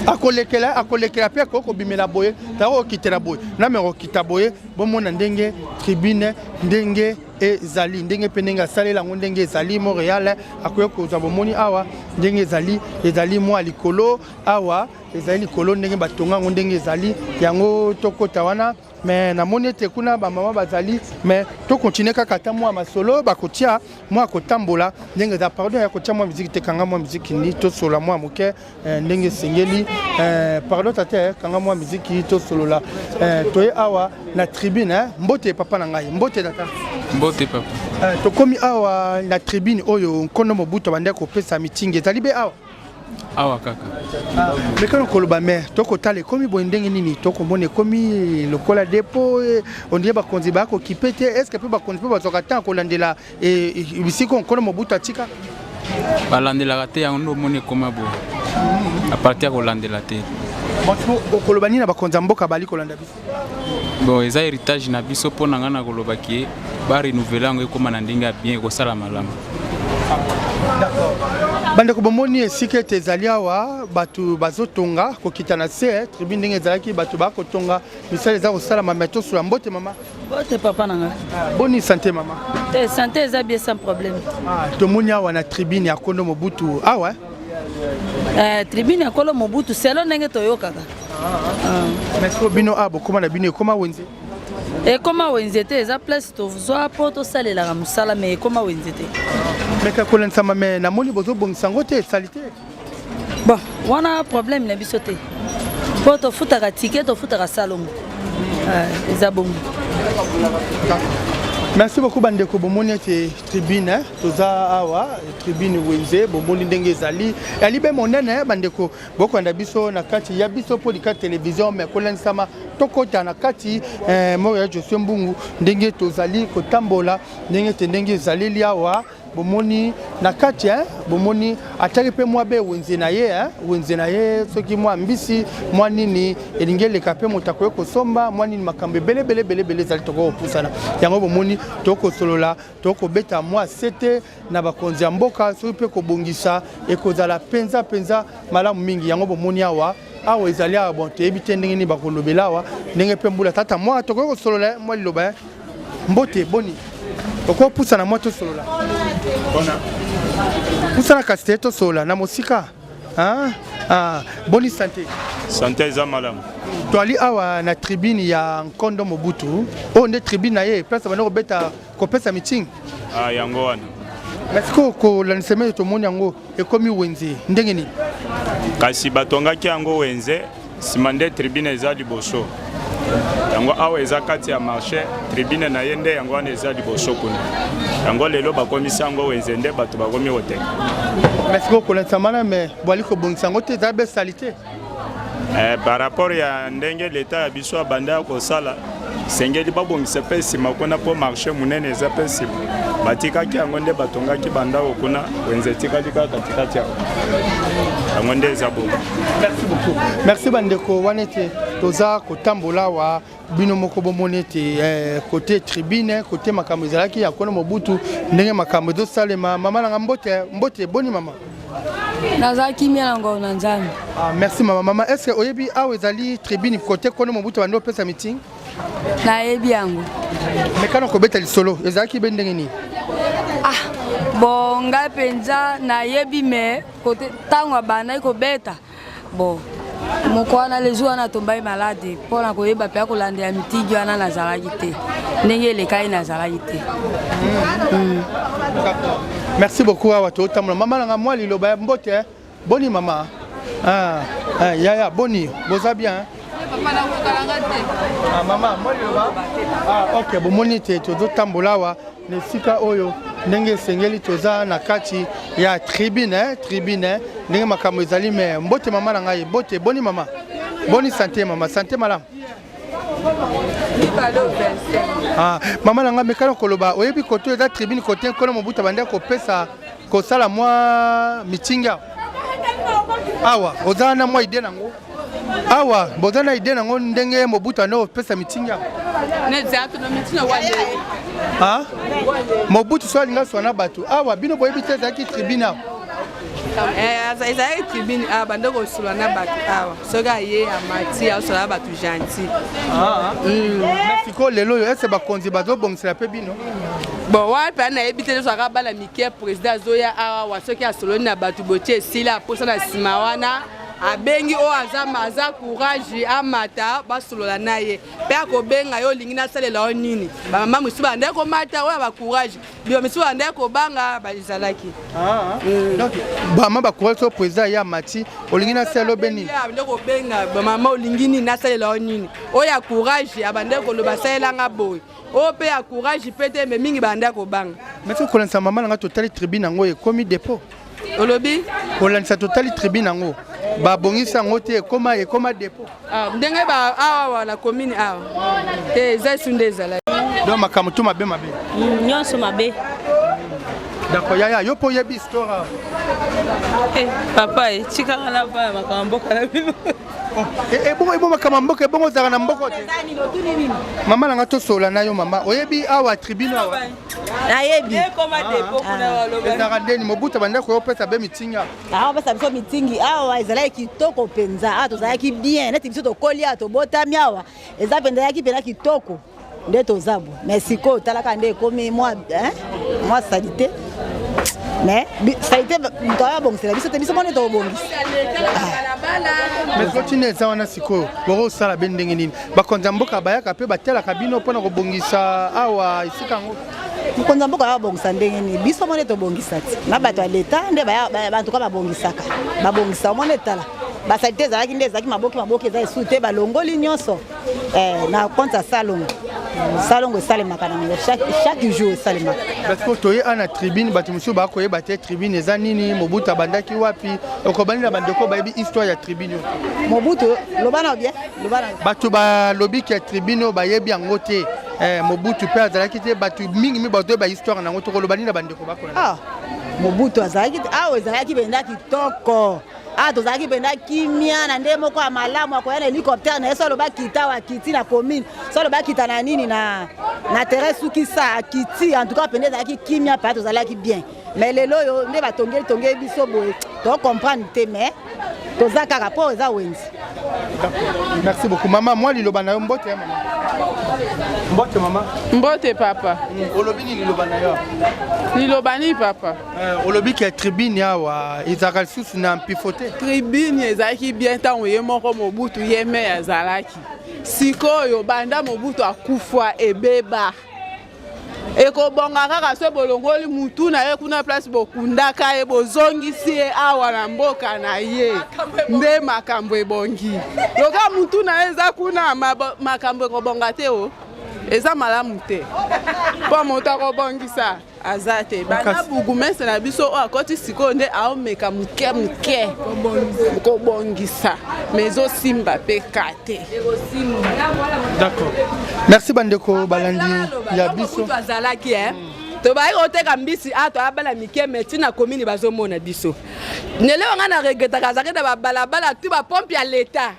akolekela akolekela mpe akoki kobimela boye tako kokitela boye name akokita boye bomona ndenge tribune ndenge ezali ndenge mpe ndenge asalela yango ndenge ezali Montreal akoki kozwa bomoni awa ndenge ezali ezali mwa likolo awa ezali likolo ndenge batonga yango ndenge ezali yango tokota wana Mais namoni ete kuna ba mama bazali mais to continuer kaka ata mwa masolo bakotia mwa kotambola ndenge eza pardon ya kotia mwa miziki te kanga mwa miziki ni tosolola mwa moke eh, ndenge esengeli eh, pardon tata eh, kanga mwa miziki tosolola eh, toye awa na tribune eh, mbote papa na ngai mbote tata mbote papa eh, tokomi awa na tribune oyo nkondo Mobutu abandaki kopesa mitingi ezali be awa awa kaka ah, mekano koloba me tokotala ekomi boye ndenge nini tokomona ekomi lokola depo eh, ondire bakonzi bakokipe te estce mpe bakonzi mpe bazwaka ntango kolandela eh, eh, bisika nkolo mobutu atika balandelaka te yango nde omoni ekoma boye aparti ya kolandela te okoloba nini na bakonzi ya mboka bali kolanda biso bon eza héritage na biso mpo na ngai na koloba ke ba renouveler yango ekóma na ndenge ya bien ekosala malamu. D'accord. Bandeko, bomoni esika ete ezali awa, bato bazotonga kokita na se eh, tribune ndenge ezalaki, bato bakotonga, misala eza kosalama. Me tosola. Mbote mama. Mbote papa na ngai. Boni santé, mama? Te, santé eza bien, sans problème. Ah, tomoni awa na tribune ya Kondo Mobutu awa eh? Eh, tribune ya Kolo Mobutu selo ndenge toyokaka. Mais sikoyo bino awa bokóma na bino, ekóma wenze? Ekóma wenze te, eza place tozwa mpo tosalelaka mosala, mais ekóma wenze te. Meka kolandisama, me namoni bozobongisa yango te, esali te. Bon, wana problème na biso te, mpo tofutaka ticket, tofutaka salongo. Eh, eza bongo. Merci beaucoup bandeko. Bomoni ete tribune eh, toza awa tribune wenze, bomoni ndenge ezali, eyali be monene eh, bandeko bokolanda biso na kati ya biso podcast télévision. Me kolandisama, tokɔta na kati eh, moko ya Josue Mbungu, ndenge tozali kotambola, ndenge te ndenge ezaleli awa, bomoni na kati eh, bomoni atiaki mpe mwa be wenze na ye eh, wenze na ye, soki mwa mbisi, mwa nini elingi eleka, mpe moto akoki kosomba mwa nini, makambo ebele ebele ebele ebele ezali. Tokoki kopusana yango, bomoni tokosolola, tokobeta mwa sete na bakonzi ya mboka, soki mpe kobongisa ekozala mpenza mpenza malamu mingi. Yango bomoni awa, awa ezali awa. Bon, toyebi te ndenge nini bakolobela awa, ndenge mpe mbula tata mwa tokoki kosolola mwa liloba eh. Mbote, boni? Okopusana mwa tosolola, pusana kasi te, tosolola na mosika. Ah, ah, boni santé? Santé eza malamu. Toali awa na tribune ya Nkondo Mobutu. Oyo nde tribune na ye, place banda kobeta, kopesa meeting? Ah, yango wana. Mais sikoyo kolandisa mete, tomoni yango ekomi wenze, ndenge nini? Kasi batongaki yango wenze, nsima nde tribune eza liboso. Yango awa eza kati ya marché, tribune na ye nde yango wana eza liboso kuna. Yango lelo bakomisi yango wenze, nde bato bakomi koteka. Mais sikoyo kolandisa mana, me bwali kobongisa yango te, eza besali te. Eh, par rapport ya ndenge leta ya biso abanda ya kosala, sengeli babongisa mpe nsima kuna, mpo marché monene eza mpe nsima. Batikaki yango nde batongaki bandako kuna, wenze etikali kaka katikati yango. Yango nde eza bongo. Merci beaucoup, merci bandeko. Wana ete toza kotambola awa, bino moko bomoni ete eh, kote tribune, kote makambo ezalaki ya Kono Mobutu, ndenge makambo ezosalema. Mama nanga, mbote, mbote. Boni mama? Naza kimia na ngolu na Nzambe. Ah, merci mama. Mama, est ce que oyebi awa ezali tribune kote Kono Mobutu bandi opesa meeting? Nayebi yango. Mekana kobeta lisolo, ezalaki be ndenge nini? Ah bon, ngai mpenza nayebi, me kote ntango abandaki kobeta, bon, moko wana, le jour wana atombaki malade, mpo na koyeba mpe akolandela mitigi wana, nazalaki te. Ndenge elekaki, nazalaki te. Merci beaucoup. Awa totambola, mama nanga, mwa liloba ya mbote eh. Boni mama? Ah, ah, yaya, boni? Boza bien? Ah, mama, mwa liloba. Ah, ok. Bomoni te tozotambola awa na esika oyo ndenge esengeli, toza na kati ya tribune eh, tribune eh, ndenge makambo ezali. Me mbote mama na ngai, mbote. Boni mama? Boni santé mama? Santé malamu. Ah, mama na ngai, mekana koloba, oyebi kote eza tribune, kote Nkolo Mobutu abandi kopesa, kosala mwa meeting awa? Awa oza na mwa idée nango? Awa boza na idée nango ndenge Mobutu ande kopesa meeting awa? Ah? Mobutu so alinga swa na bato awa, bino boyebi te ezalaki tribune awa? Ezalaki tribune awa, bande kosolola na bato awa. Soki aye, amati, aosolola na bato gentil. Sikoyo lelo oyo ese bakonzi bazobongisela mpe bino? Bon, wana mpe nayebi te. Nyonso aka bana mike, président azoya awa, soki asololi na bato, botie esila, aposa na nsima wana abengi oyo aza courage, amata, basolola na ye mpe akobenga yo: "Olingi nasalela yo nini?" Bamama mosusu bandaki komata, oyo bacourage, biba misusu bandaki kobanga, bazalaki. Donc bama bacourage, so président ye amati: "Olingi nasala obe nini?" Abande kobenga bamama: "Olingi nini? Nasalela yo nini?" Oyo ya courage abandaki koloba: "Asalelanga boye." Oyo mpe ya courage mpe te, me mingi bandaki kobanga. Mais soki kolandisa, mama nanga, totali tribune yango ekomi dépôt. Olobi? Kolandisa, totali tribune yango, babongisi yango te, ekoma dépôt. Ah, ndenge ba awa na commune awa te, eza esu nde ezalaki. Donc makambo to mabe mabe. Nyonso mabe. D'accord, yaya, yo po yebi histoire. Awa. Eh, papa e tikaka na bana makambo mboka na bino. Ebongo ebongo makambo mboka ebongo ozalaka na mboka te. Mama na nga tosola na yo mama. Oyebi awa tribune awa. Nayebi. Ezalaka ndeni Mobutu abandaki koyopesa be mitinga. Awa bapesa biso mitingi awa ezalaki kitoko mpenza. Awa tozalaki bien neti biso tokoli awa tobotami awa eza mpenza ezalaki mpenza kitoko. Nde toza bo mais sikoyo talaka nde ekomi mwa hein, mwa salite mais salite moto aya abongisela biso te, biso moko nde tokobongisa. Mais soki eza wana sikoyo bokosala be ndenge nini? Bakonzi ya mboka bayaka mpe batelaka bino mpona kobongisa awa esika yango? Mokonzi ya mboka aya abongisa ndenge nini? Biso moko nde tobongisa ti na bato ya leta nde bantuka babongisaka, babongisa omoni etala basalite ezalaki nde ezalaki maboke maboke eza esu te, balongoli nyonso. Eh, na compte ya salongo, salongo esalemaka nango chaque jour esalemaka. Parce que toye ana tribune, bato mosusu bakoyeba te tribune eza nini, Mobutu abandaki wapi. Okobandi na bandeko bayebi histoire ya tribune oyo. Mobutu loba na bien, loba na bato balobi ke tribune oyo bayebi yango te. Mobutu mpe azalaki te, bato mingi mingi bazoyeba histoire nango. Tokoloba nini na bandeko bakolanda? Ah, Mobutu azalaki te awa, ezalaki mpenza kitoko. Ah, tozalaki mpenza kimia na nde moko ya malamu, akoya na hélicoptère na ye, so aloba kita awa akiti na commune, so aloba kita na nini na, na terrain sukisa akiti. En tout cas mpenza ezalaki kimia mpenza, tozalaki bien. Mais lelo oyo nde batongeli tongeli biso boye, tocomprendre te, mais toza kaka mpo eza wenze. Merci beaucoup mama. Mwa liloba na yo. Mbote ya mama. Mbote mama. Mbote papa. Olobi nini liloba na yo? Liloba nini papa? Olobi ke tribune awa ezalaka lisusu na mpifo te. Tribune ezalaki bien ntango ye moko Mobutu ye me azalaki. Sikoyo banda Mobutu akufa ebeba. Ekobonga kaka so bolongoli mutu na ye kuna place bokundaka ye, bozongisi ye awa na mboka na ye, nde makambo ebongi. Loka mutu na ye eza kuna, makambo ekobonga te o. Eza malamu te mpo moto akobongisa aza te. Banda bourgmestre na biso oyo akoti sikoyo nde aomeka moke moke kobongisa, mais ezosimba mpe ka te. D'accord, merci bandeko balandi ya biso. Mobutu azalaki eh. Tobaki koteka mbisi a toya bana mike, mais ntina komini bazomona biso. Nele wanga na regretaka azalaki na babalabala tu bapompe ya leta.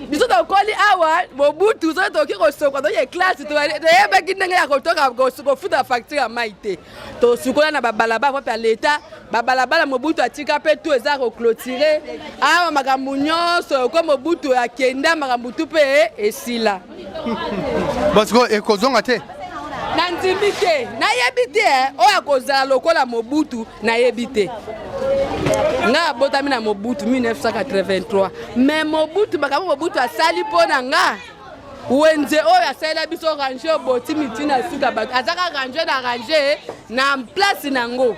Biso tokoli awa Mobutu, soki tokoki kosokola, toke classe, toyebaki ndenge ya kotoka kofuta facture ya mai te. Tosukola na babalabala pompe ya leta, babalabala Mobutu atika mpe tu eza koclotire awa makambo nyonso. Ko Mobutu akenda, makambo tu mpe esila. Parce que ekozonga te. Nandimi te, nayebi te oyo akozala lokola Mobutu, nayebi te. Nga abotami na Mobutu 1983, mais Mobutu, makambo Mobutu asali mpo na nga, wenze oyo asalela biso range oboti miti na suka, bato azaka range na range na place nango.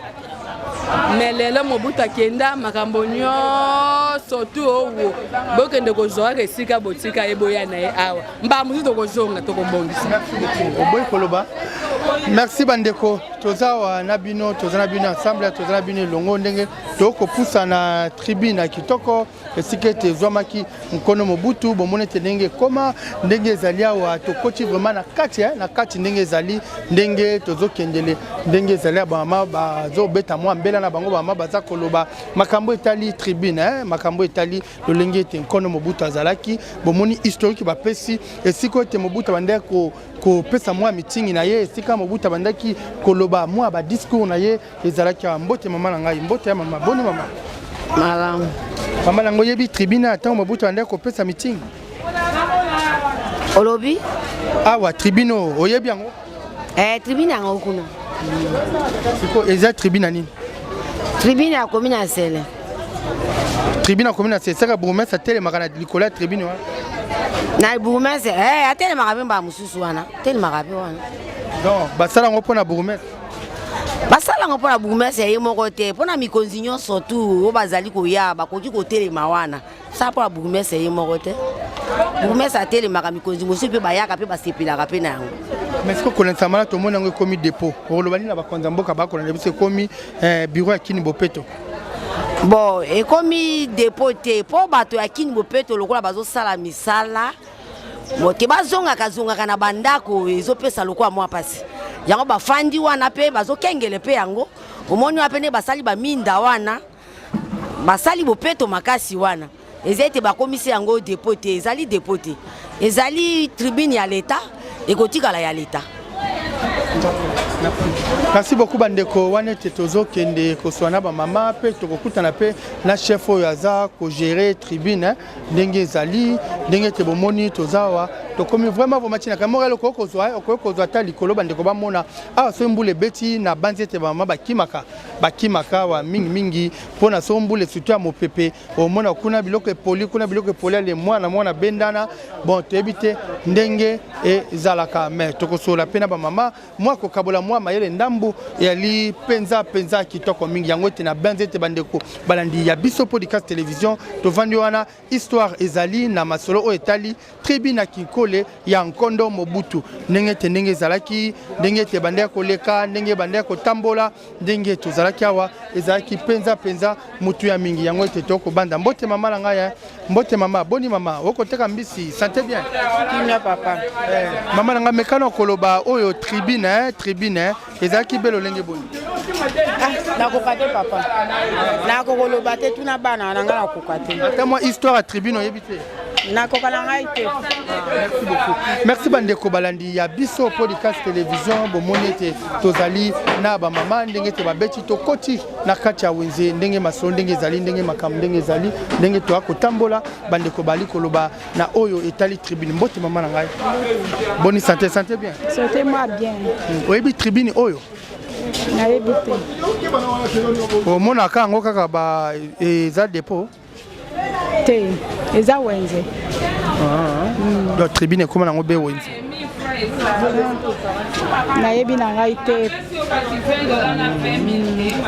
Mais lelo Mobutu akenda, makambo nyonso tu owo bokende kozwa kaka esika botika ye, boya na ye awa, mbala mosusu tokozonga tokobongisa. Oboyi koloba. Merci bandeko, toza awa na bino, toza na bino ensemble, toza na bino elongo ndenge tokopusa na tribune ya kitoko esika ete ezwamaki nkono Mobutu. Bomoni ete ndenge ekoma, ndenge ezali awa, tokoti vraiment na kati, na kati ndenge ezali, ndenge tozokendele, ndenge ezali ya bamama bazobeta mwa mbela na bango, bamama baza koloba makambo etali tribune, makambo etali lolenge ete nkono Mobutu azalaki. Bomoni historique bapesi esika ete Mobutu abandaki kopesa mwa mitingi na ye, esika Mobutu abandaki koloba mwa ba discours na ye ezalaki awa. Mbote mama na ngai, mbote ya mama, boni mama? Malamu. Mama nango, oyebi tribune ntango Mobutu abandaki kopesa mitingi? Olobi? Awa tribune oyo, oyebi yango? Tribune yango kuna. Siko eza tribune ya nini? Tribune ya commune ya Nsele. Tribune ya commune ya Nsele, saka bourgmestre atelemaka na likolo ya tribune wana? Na bourgmestre, atelemaka mpe mbala mosusu wana, atelemaka mpe wana. Donc basala yango mpona bourgmestre? Basala yango mpona bourgmestre ye moko te, mpona mikonzi nyonso tu oyo bazali koya bakoki kotelema wana. Sala mpona bourgmestre ye moko te. Bourgmestre atelemaka, mikonzi mosusu mpe bayaka mpe basepelaka mpe na yango. Mais sikoyo kolendisa mana, tomoni yango ekomi dépôt. Okoloba nini na bakonzi ya mboka bakolanda biso? Ekomi bureau ya Kini Bopeto. Bon, ekomi dépôt te mpo bato ya Kini Bopeto lokola bazosala misala moke, bazongaka zongaka na bandako, ezopesa lokola mwa mpasi. Yango bafandi wana mpe bazokengele mpe yango. Omoni wana mpe nde basali baminda wana, basali bopeto makasi wana. Eza ete bakomisi yango depot te, ezali depot te, ezali tribune ya leta, ekotikala ya leta. Merci beaucoup bandeko wana ete tozokende koswa na bamama mpe tokokutana mpe na chef oyo aza kogere tribune ndenge ezali ndenge ete bomoni toza awa tokomi vraiment vraiment ntina kaka moko okoki kozwa okoki kozwa ata likolo bandeko bamona awa soki mbula ebeti na banzi ete bamama bakimaka bakimaka awa mingimingi mpo na soki mbula surtout ya mopepe omona kuna biloko epoli kuna biloko epoli ale mwana mwana bendana bon toyebi te ndenge ezalaka mais tokosolola mpe na bamama mwa kokabola mwa mayele ndambu eyali mpenza mpenza kitoko mingi yango ete na benzi ete bandeko balandi ya biso podcast television tovandi wana histoire ezali na masolo oyo etali tribu na kinkole ya nkondo Mobutu ndenge ete ndenge ezalaki ndenge ete ebandaki koleka ndenge ebandaki kotambola ndenge tozalaki awa ezalaki mpenza mpenza motu ya mingi yango ete tokobanda mbote mama na ngai eh. mbote mama boni mama okoteka mbisi sante bien kimia papa eh, mama na ngai mekano koloba oyo tribune eh, tribune eh, ezalaki be lolenge boni ah, nakoka te papa nakokoloba te tuna bana na ngai nakoka te ata mwa histoire ya tribune oyebi te nakoka na ngai te merci beaucoup merci bandeko balandi ya biso podcast télévision bomoni ete tozali na bamama ndenge ete babeti tokoti na kati ya wenze ndenge masolo ndenge ezali ndenge makambo ndenge ezali ndenge toya kotambola bandeko bali koloba na oyo etali tribune mbote mama na ngai boni sante sante bien sante moi bien oyebi tribune oyo nayebi te omonaka yango kaka ba eza depot te eza wenze ah. mm. donc tribune ekoma nango be wenze nayebi na ngai te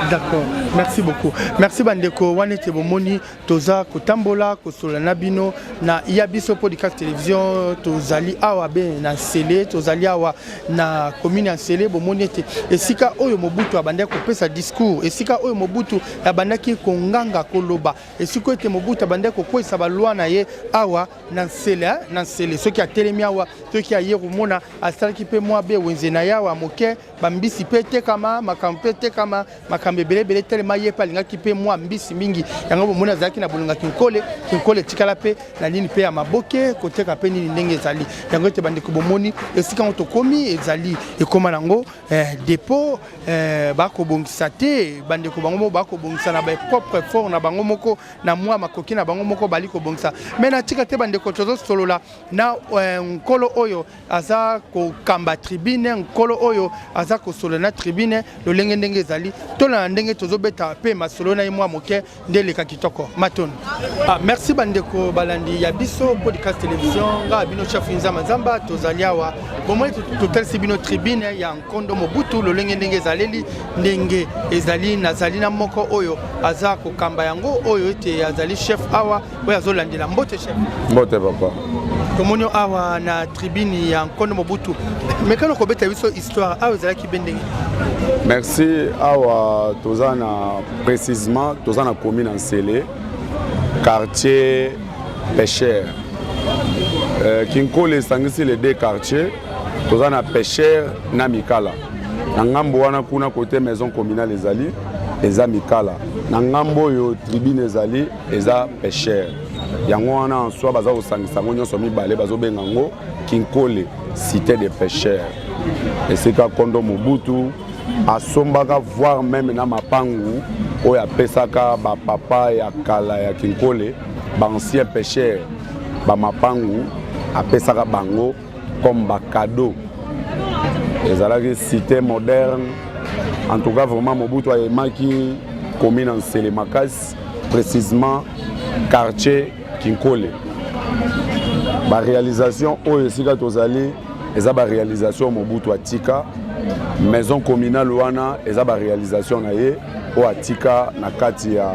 d'accord merci beaucoup merci bandeko wana ete bomoni toza kotambola kosolola na bino na ya biso podcast télévision tozali awa be na nsele tozali awa na commune ya nsele bomoni ete esika oyo mobutu abandaki kopesa discours esika oyo mobutu abandaki konganga koloba esika ete Mobutu abandaki kokweisa balwa na ye awa na nsele eh, na nsele soki atelemi awa soki aye komona asalaki mpe mwa be wenze na ye awa moke bambisi mpe etekama makambo mpe etekama makambo ebele ebele telema ye mpe alingaki mpe mwa mbisi mingi yango bomoni azalaki na bolinga kinkole kinkole etikala mpe na nini mpe ya maboke koteka mpe nini ndenge ezali yango ete bandeko bomoni esika yango tokomi ezali ekoma nango eh, depot eh, bakobongisa te bandeko bango moko bakobongisa na bapropre effort na bango moko na mwa makoki na bango moko bali kobongisa me natika te bandeko tozosolola na eh, nkolo oyo aza kokamba tribune nkolo oyo aza kosolola na tribune lolenge ndenge ezali tolanda ndenge tozobeta mpe masolo na ye mwa moke nde eleka kitoko matondo ah, merci bandeko balandi ya biso podcast télévision nga bino chef nzamba nzamba tozali awa bomoni totalisi bino tribune ya nkondo mobutu lolenge ndenge ezaleli ndenge ezali nazali na moko oyo aza kokamba yango oyo ete azali chef awa oyo azolandela mbote chef mbote papa tomoni awa na tribune ya nkondo mobutu mekano kobeta biso histoire awa ezalaki be ndenge merci awa toza na précisement toza na commune ya nsele quartier pêcheur euh, kinkole esangisi les deux quartiers toza na pêcheur na mikala na ngambo wana kuna kote maison communale ezali eza mikala na ngambo oyo tribune ezali eza pêcheur yango wana en soi baza kosangisa yango nyonso mibale bazobenga yango kinkole cité de pêcheur esika kondo mobutu asombaka voire meme na mapangu oyo apesaka bapapa ya kala ya kinkole baancien pêcheur bamapangu apesaka bango comme bacadeau ezalaki cité moderne en tout cas vraiment mobutu ayemaki commune ya nsele makasi précisement quartier kinkole baréalisation oyo esika tozali eza baréalisation mobutu atika maison communale wana eza baréalisation na ye oyo atika na kati ya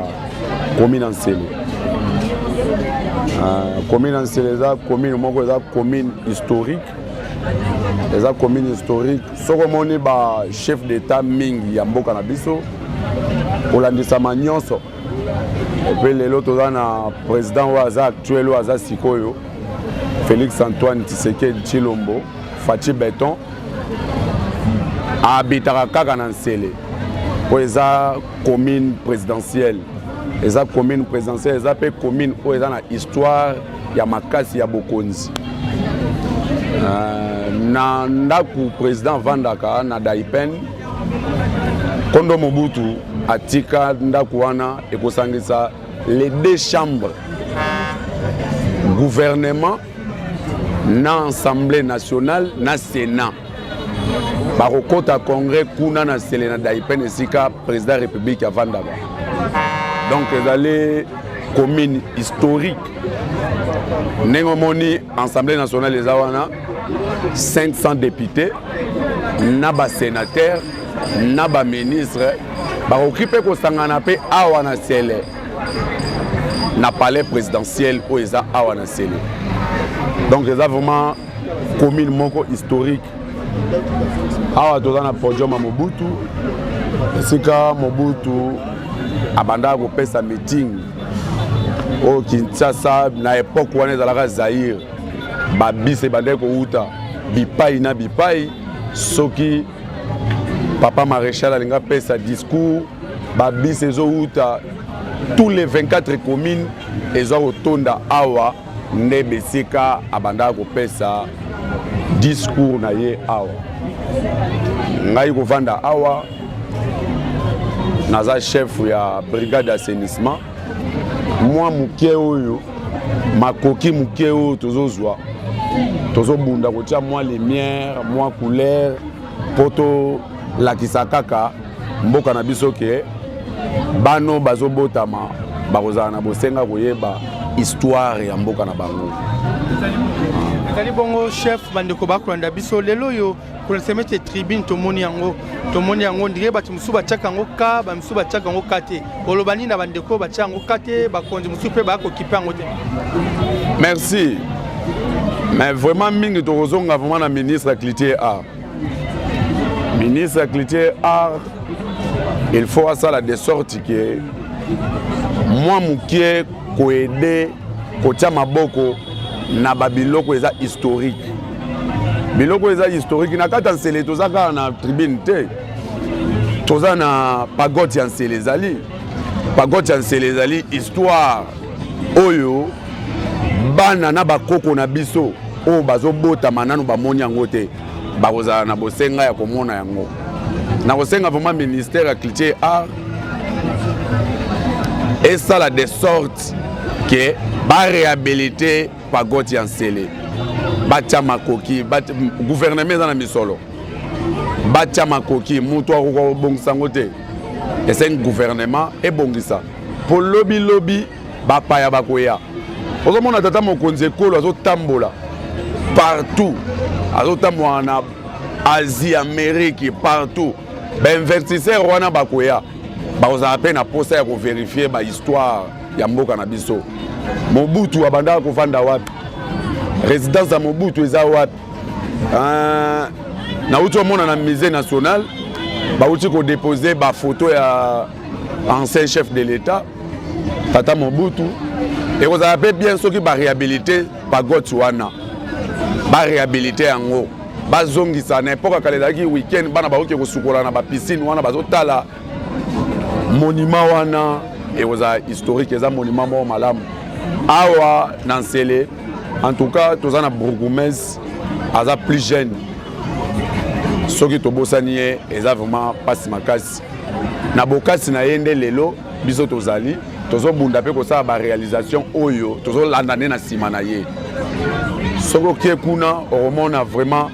commune ya nsele uh, commune ya nsele eza commune moko eza commune historique eza commune historique soki omoni ba chef d'état mingi ya mboka na biso kolandisama nyonso epe lelo toza na président oyo aza actuel oyo aza sikoyo félix antoine tshisekedi tshilombo fatshi beton abitaka kaka na nsele. Oyo eza commune présidentielle, eza commune présidentielle, eza mpe commune oyo eza na histoire ya makasi ya bokonzi. Na ndako président avandaka na Daipen, Kondo Mobutu atika ndako wana ekosangisa les deux chambres, gouvernement na Assemblée nationale na Sénat. Bakokota congrès kuna na Nsele na Daipen, esika président république avandaka. Donc ezali commune historique. Ndenge omoni Assemblée nationale eza wana, 500 députés na basénateur na baministre bakoki mpe kosangana mpe awa na Nsele, na palais présidentiel oyo eza awa na Nsele. Donc eza vraiment commune moko historique. Awa toza na podium ya Mobutu, esika Mobutu abandaka kopesa meeting oyo. Kinshasa na époque wana ezalaka Zaire, babisi ebandaki kowuta bipai na bipai. Soki papa maréchal alingi apesa discours, babisi ezowuta tous les 24 communes, eza kotonda awa nde besika abandaka kopesa discours na ye. Awa ngai kovanda awa, naza chef ya brigade assainissement. Mwa moke oyo makoki moke oyo tozozwa, tozobunda kotia mwa lumière, mwa couleur, mpo tolakisa kaka mboka na biso ke bano bazobotama bakozala na bosenga koyeba histoire ya mboka na bango. Ezali bongo, chef. Bandeko bakolanda biso lelo oyo, kolakisa ete tribune tomoni yango, tomoni yango ndenge bato mosusu batiaka yango ka, bamisusu batiaka yango ka te. Oloba nini na bandeko batia yango ka te, bakonzi mosusu mpe bakokipe yango te? Merci. Mais vraiment mingi tokozonga vraiment na ministre ya culture art. Ministre ya culture art, il faut asala de sorte ke mwa moke koaider kotia maboko na babiloko eza historique, biloko eza historique na kati ya Nsele. Toza kaka na tribune te, toza na pagode ya Nsele. Ezali pagode ya Nsele, ezali histoire oyo bana na bakoko na biso oyo bazobotama nano bamoni yango te, bakozala na bosenga ya komona yango. Na kosenga vraiment ministère ya culture art esala de sorte ke baréhabilité pagode ya Nsele, batia makoki. Gouvernement eza na misolo, batia makoki. Moto akoka kobongisa yango te, esengi gouvernement ebongisa mpo lobilobi bapaya bakoya. Ozomona tata mokonzi ekolo azotambola partout, azotambola na Asie, Amérique, partout. Bainvestisseur wana bakoya, bakozala mpe na posa ya kovérifier bahistoire ya mboka na biso. Mobutu abandaka kovanda wapi? Résidence ya Mobutu eza wapi? Nauti omona na Musée national bauti kodépose bafoto ya ancien chef de l'État, tata Mobutu. Ekozala mpe bien soki baréhabilité pagode wana, baréhabilité yango, bazongisa na époque kala ezalaki. Weekend bana bakoki kosukola na bapiscine wana, bazotala monument wana, ekozala historique. Eza monument moko malamu awa na Nsele. En tout cas toza na bourgmestre aza plus jeune. Soki tobosani ye, eza vraiment mpasi makasi. Na bokasi na ye nde lelo biso tozali tozobunda mpe kosala baréalisation oyo tozolanda nde na nsima na ye. Soki okie kuna, okomona vraiment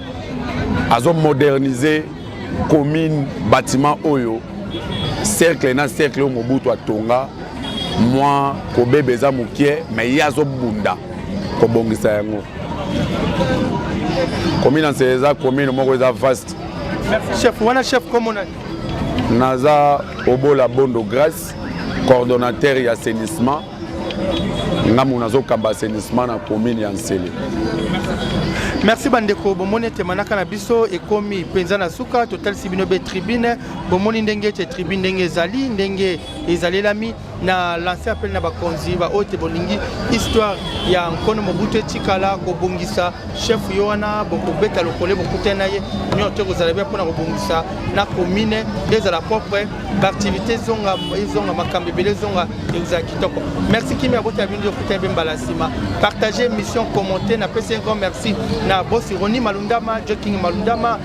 azomoderniser commune, bâtiment oyo, cercle na cercle oyo Mobutu atonga, mwa kobeba eza mokie, mais ye azobunda kobongisa yango. Commune ya Nsele eza commune moko eza vaste. Merci, chef. Wana chef kombo nani? Naza Obola Bondo Grace, coordonnateur ya assainissement. Ngambo nazokamba assainissement na commune ya Nsele. Merci bandeko. Bomoni ete manaka na biso ekomi mpenza na suka. Totalisi bino be tribune, bomoni ndenge ete tribune ndenge ezali, ndenge ezalelami. Na lance appel na bakonzi baoyo te bolingi histoire ya nkono Mobutu etikala, kobongisa chef yo wana, bokobeta lokole, bokutani na ye nyonso te, kozala bia mpona kobongisa na commune ezala propre, baactivité ezonga, ezonga makambo ebele ezonga, ekozala kitoko. Merci, kimi ya bota bino, okutani mpe mbala nsima. Partage émission, commenter. Napesi un grand merci na bosi Roni Malundama, Joking Malundama,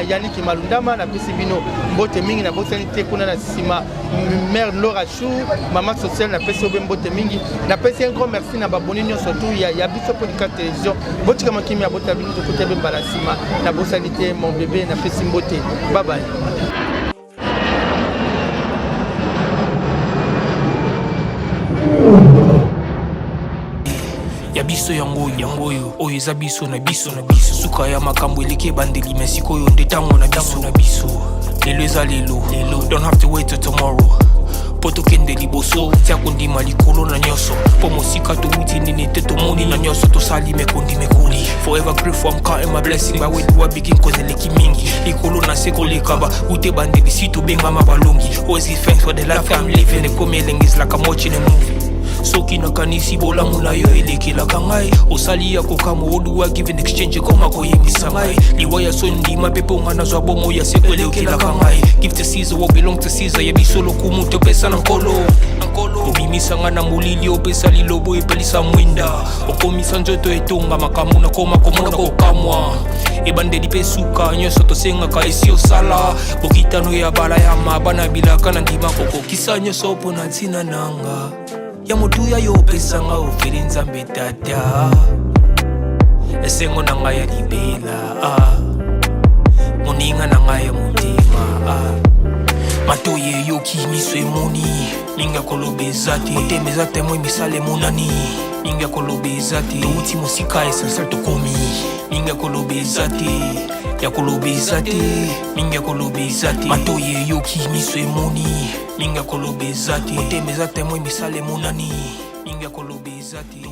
Yaniki Malundama, napesi bino mbote mingi. Nabosani te kuna na nsima mère Laura Chou, mama sociale, napesi yo mpe mbote mingi. Napesi un grand merci na baboni nyonso tu ya biso podcast télévision. Botikama kimi ya bota bino, tokuta mpe mbala nsima. Nabosani te mon bébé, napesi mbote, bye bye. Ya biso yango yango oyo oyo eza biso na biso na biso. Suka ya makambo eleki ebandeli, me sikoyo nde ntango na biso na biso. Lelo eza lelo lelo, don't have to wait till tomorrow mpo tokende liboso. Tia kondima likolo na nyonso, mpo mosika towuti nini te, tomoni na nyonso tosali mekondi mekoli. Forever grateful, I'm counting my blessing. By where do I begin? Cause eleki mingi likolo na se koleka ba ute bandeli si tobengama balongi. Always give thanks for the life I'm living. Ekomi elengi, is like I'm watching a movie. Soki nakanisi bolamu na yo elekelaka ngai, osali ya kokamwa. Oduwa give in exchange, ekoma koyebisa ngai liwa ya soni. Ndima mpe mpo nga nazwa bomo ya seko, elekelaka ngai. Give to Caesar what belong to Caesar. Ya biso lokumu topesa na Nkolo. Obimisa nga na molili, opesa lilobo, epelisa mwinda, okomisa nzoto etonga makambo nakoma komona kokamwa. Ebandeli mpe suka, nyonso tosengaka esi osala. Bokitano ya bala ya mabana bilaka na ndima kokokisa nyonso mpo na ntina nanga ya motuya yo opesanga ofeli. Nzambe Tata, esengo na ngai ya libela, ah. Moninga na ngai ya motema, ah. Matoi eyoki, miso emoni, mingi ya koloba eza te. Motema eza témoin, misala emonani, mingi ya koloba eza te. Touti mosika, essentiel tokomi, mingi ya koloba eza te, ya koloba eza te, mingi ya koloba eza te. Matoi eyoki, miso emoni, mingi ya koloba eza te. Motema eza témoin, misala emonani, mingi ya koloba eza te.